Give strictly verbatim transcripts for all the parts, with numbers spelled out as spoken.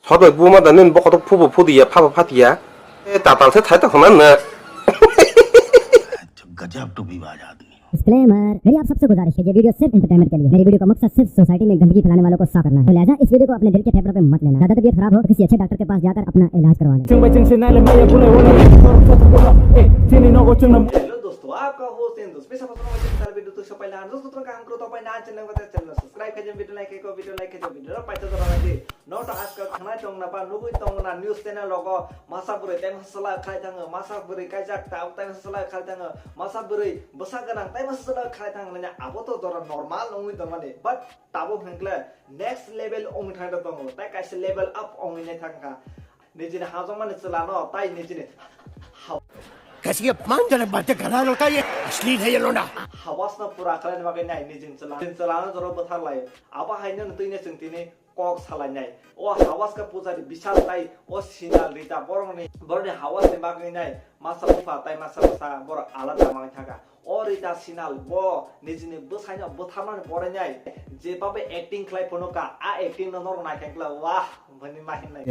Sot bai buma da nini bokotok phubo phudiya, phabo phatiya. E, tatal se thai tongkhona na. गजब टूपीबाज आदमी हो। Disclaimer, मेरी आप सबसे गुजारिश है, ये वीडियो सिर्फ एंटरटेनमेंट के लिए है। मेरी वीडियो का मकसद सिर्फ सोसाइटी में गंदगी फैलाने वालों को साफ करना है, तो लिहाजा इस वीडियो को अपने दिल के फेफड़ों पे मत लेना। ज्यादा तबियत खराब हो तो किसी अच्छे डॉक्टर के पास जाकर अपना इलाज करवा लें। हेलो दोस्तों, आपका होस्ट एंड दोस्त, पेशा पसंद वाले चैनल वीडियो तो सपाई लान दोस्तों, तुम काम करो तो अपने नाम चैनल बता, चैनल सब्सक्राइब कीजिए, वीडियो लाइक कीजिए, वीडियो लाइक कीजिए, वीडियो पाइतो तो रहा जी। नोट आजकल खाना टोंगना बा नुगुई टोंगना न्यूज़ चैनल लोगो मासा बुरे टाइम सला खाई थांगो, मासा बुरे काइजाक टाउ टाइम सला खाई थांगो, मासा बुरे बसा गनां टाइम सला खाई थांगो ने, abo to doro normal ongui tongmani, but tabo hwnkle next level ongui thangda tongo, tai kaisa level up ongui nai thangkha. Nijini hajokmani chwlano tai nijini ha- कैसी अपमानजनक बातें कर रहा है लौटा ये। अश्लील है ये लौंडा। Hawasno pura khlaina bagwi nai nijini chwla, nijini chwlano joro bwthar lai. Abo haino twino chwng tini kok salainai. O Hawaska pujari Bishal tai o Sinal Rita borokni, borokni Hawasni bagwi nai masa bupha tai masa bwsa borok alada manwi thangkha. O Rita Sinal bo nijini bwsaino bwtharmani porainai je babe acting khlai phunukha, a acting no norok naikha kla wah, bini mahinai.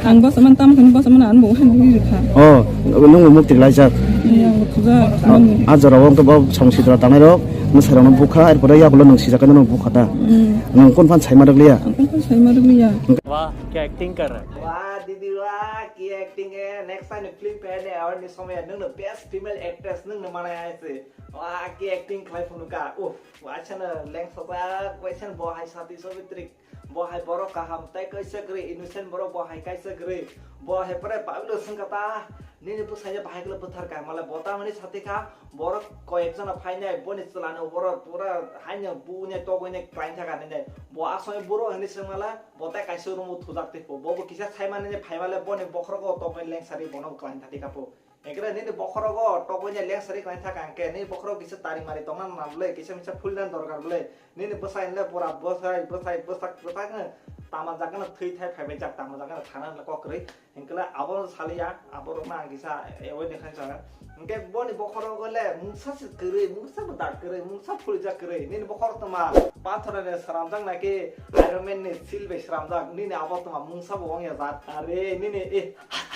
Ang bosa man tam khan bosa man an bo han ri kha. Oh, nung muk tik laijak. Ya, puja. A jora wong to bo song sidra tanai rok, mwsai rok no bukha, er pore ya bolo nung sijak no bukha ta. Nung kon phan sai ma rok liya. Ang kon phan sai ma rok liya. वाह, क्या एक्टिंग कर रहा है। Wah didi wah, ki acting e, next time film phainai award ni somoi nwng no best female actress nwng no manai hai se. Wah, ki acting khlai phunukha. Uff, wah chana leng soba, wah chana bo hai sati sobi trik. Bo hai borok kaham tai kaisa kwrwi, innocent borok bo hai kaisa kwrwi. Bo hai pore public swngkha ta, nini bwsai no bahai kle bwthar kha, male bo tamani sati kha, borok koyek jona phainai, boni chwla no borok pura haino buine togwine klain thaka nini. Bo asoi borok hinwi swngmale, bo tai kaisa room o thujak tei pho. Bo bo kisa saimani phaimale boni bokhorogo togwi lengsari bono klain thati kha pho. Ekre nini bokhorogo togwini lengsari khlai thaka hwnkhe, nini bokhorok kisa tari mari tongna nang bwle, kisa misa phulna dorkar bwle, nini bwsai le pura bwsai, bwsai, bwsak, bwsak no tama jaga no thwi thai phaibai jak, tama jaga no thana le kok kwrwi, hinkhe le abo saliya, abo rok no ang kisa avoid ni khlai saka. Hinkhe boni bokhorogo le mungsa se kwrwi, mungsa bwdak kwrwi, mungsa phuljak kwrwi, nini bokhorok tongma pathor ni sramjak naki Iron Man ni seal bai sramjak, nini abo tongma mungsa bo wngya jak. Are nini, eh,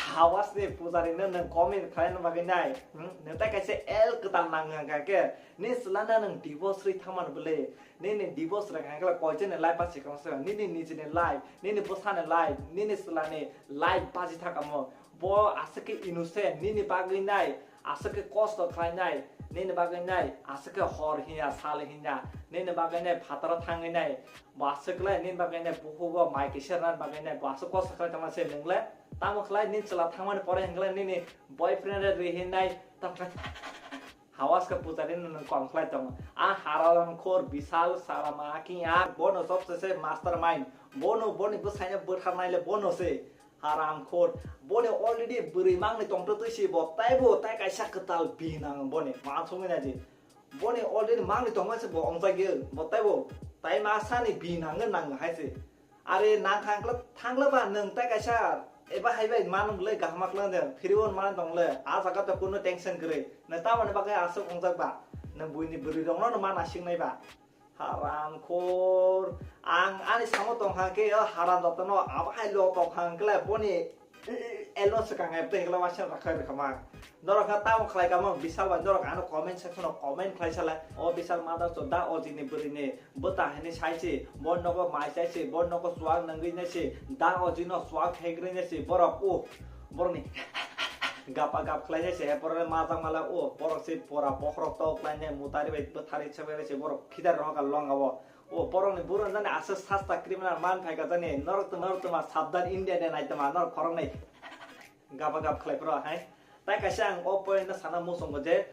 Hawas ni pujari no nwng comment khlaina bagwi nai. Hmm? Nwng tai kaisa L kwtal nang hwnkha khe, nini chwla no nwng divorce rwi thangmani bwle. Nini divorce rwkha hwnkhe koichani life bachikha se. Nini nijini life, nini bwsani life, nini chwlani life bachi thakamo. Bo aswk khe innocent, nini bagwi nai aswk khe kosto khlainai, nini bagwi nai aswk khe hor hinya, sal hinya, nini bagwi nai phataro thangwi nai. Bo aswk le nini bagwi nai bukhugo mai kisa rwnani bagwi nai, bo aswk kosto khlai tongma se nwng le. Tamo khlai nini chwla thangmani pore hwnkhe le nini boyfriend re rihinai tamo khlai. Hawaska pujari no nwng kom khlai tongo. A haram khor Bishal Sarma ki a bono sobse se mastermind. Bono boni bwsaino bwtharnai le bono se. Haram khor. Boni already bwrwi mangni tongtwtwi si bo taibo tai kaisa kwtal bi nang boni. Ma songwi naji. Boni already mangni tongma se bo ongjagyo. Bo taibo tai ma sani bi nang nang hai se. Are nang thangkla thangla ba nwng tai kaisa eba hai bai manung le gahma kla de phiriwon man tong le a jaga to kuno tension kwrwi. Nwng tamoni bagwi aswk ongjak ba? Nwng buini bwrwi rokno no mana singnai ba? Haram khor. Ang ani samo tong kha khe o haram jotono abo hai lo tong kha kle boni elo swkang hai tei kla waisa rakhai rwkha ma. Norok kha tamo khlai kamo Bishal bai norok ano comment section o comment khlai salai. O Bishal mother chod da o jini bwrwi ni bwta hinwi sai se, bo nogo mai chai se, bo nogo chuak nangwi nai se, da o jino chuak phegri nai se, borok o borok ni gapa gap khlai nai se, borok ni majak mala o borok se pora bokhorok tok lai nai mutari bai bwthari se bai se borok khidar rohok ka longa o. O borok ni buro jani aswk sasta criminal man phai ka jani norok to norok to ma sabdan India de nai to ma norok khorok nai. Gaba gab khlai phuru hai. Tai kaisa ang o point no sana muchungo je,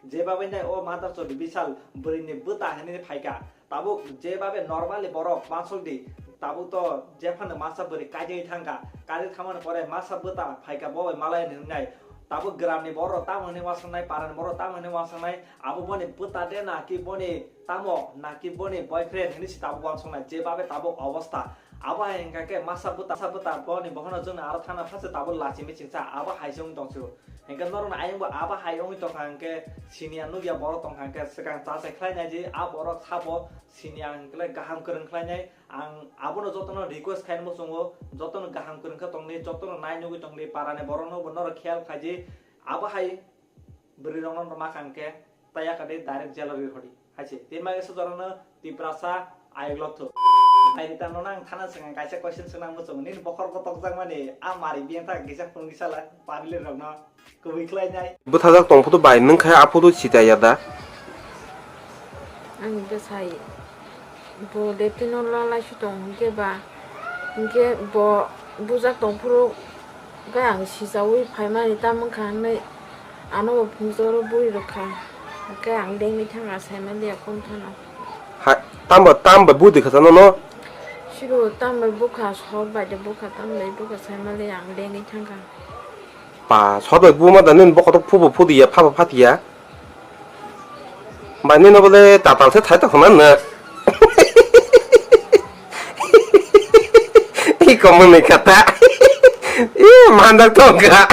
je babai nai o mother chodi Bishal bwrwi ni bwta hinwi phaikha. Tabuk je babe normally borok mansuk di. Tabuk to jephano masa bwrwi kaijagwi thangkha. Kaijagwi thangmani pore masa bwta phaikha bo bai malai hinwi nai. Tabuk gram ni borok tamo hinwi wansuknai, para ni borok tamo hinwi wansuknai. Abo boni bwta de na ki boni tamo na ki boni boyfriend hinwi se tabuk wansuknai. Je babe tabuk obostha. Abo hai hingka khe masa buta, masa buta boni bokhorno chwngno aro thana phase tabuk lachi meching cha, abo hai se wng tong sio. Hingke norokno ayang bo abo hai wngwi tongkha hingke siniya nukya borok tongkha hingke swkang cha se khlainai je a borok sabo siniya hingkhe kaham kwrwng khlainai. Ang abono jotono request khainai muchungo, jotono kaham kwrwng khe tongdi, jotono nai nugwi tongdi, parani borokno bo norok khel khaidi. Abo hai bwrwi rokno ma kha hingke taya kadi direct jail o ri hodi. Hai se, tei magi se jorano Tiprasa ayuk lotho. Bai rita no nang thana swkang kaisa question swnang muchung. Nini bokhor kotok jak mani a mari biyang ta gisa phung gisa la public rokno kubui khlai nai. Bwthajak tong photo bai nwng khai a photo sitaya da. Ang bwsai bo deptino lalai su tong hwnkhe ba, hwnkhe bo bujak tong phuru khe ang sichaui phaimani tamo wngkha hwnwi ano bo phunukjoro bui rwkha, hwnkhe ang dengwi thangkha saimaliya kung thano. Ha, tamba, tamba budi kha nono? Siro tambai bukha, sor bai de bukha, tambai bukha saimaliya ang dengwi thangkha. Pa, sor bai buma da nini bokotok phubo phudiya, phabo phathiya. Bai nini bole tatal se thai tongkha na. I komon ni kata. I mandak tongkha.